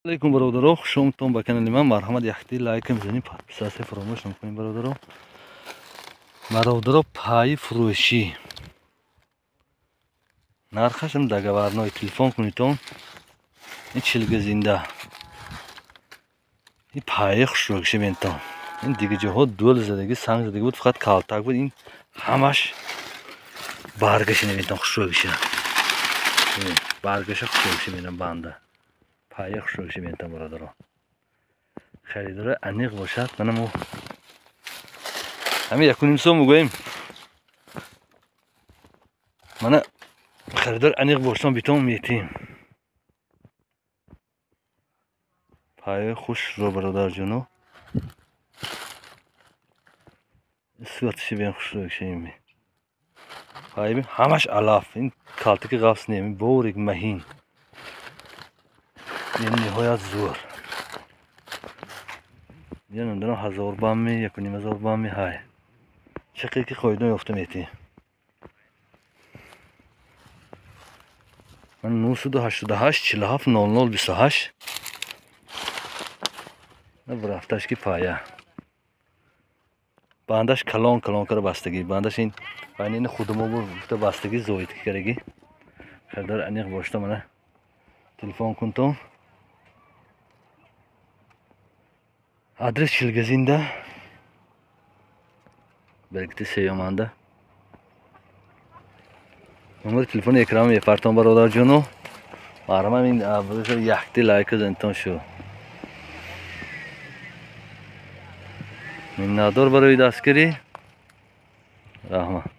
Алейкум, бародаро, хушомадтон ба канали ман. Марҳамат, яхти лайка мезанем, подписаться фаромӯш накунем, бародаро. Бародаро, пайи фурӯшӣ, нархашам договорной, телефон кунитон. Ин Чилгазинда, ин пайи хушрӯгиши бентон. Ин дига ҷоҳо дӯл задагӣ, санг задагӣ буд, фақат калтак буд. Ин ҳамаш баргаша набентон, хушрӯгиша, баргаша хушрӯгиша бинам, банда пая хушрӯгиша бентон, бародаро. Харидори аниқ бошад, мана мо ҳамин 1,5 сом мегӯем. Мана, харидор аниқ бошон, битон метиҳем. Паёи хушро, бародарҷоно, суратши бен, хушрӯгиша. Ин ҳамаш алаф, ин калтаки ғафс не, борик маҳин, ин ниҳоят зӯр. Я намедонам, 1000 бамми, 1,5 ҳазор бамми, ҳай чақе ки қоида ёфта метиҳем. Ман 988 47 00 28 рафташ ки пая бандаш калон калон кара бастагӣ, бандаш ин байни ин худамо гуфта бастагӣ, зоид карагӣ. Харидор аниқ бошта, мана телефон кунтон. Адрес Чилгазинда, беркити сеёманда. Номери телефони экран мепартон, бародарҷону. Марҳамат, ин якти лайка зантон шу. Миннатдор барои дастгирӣ, раҳмат.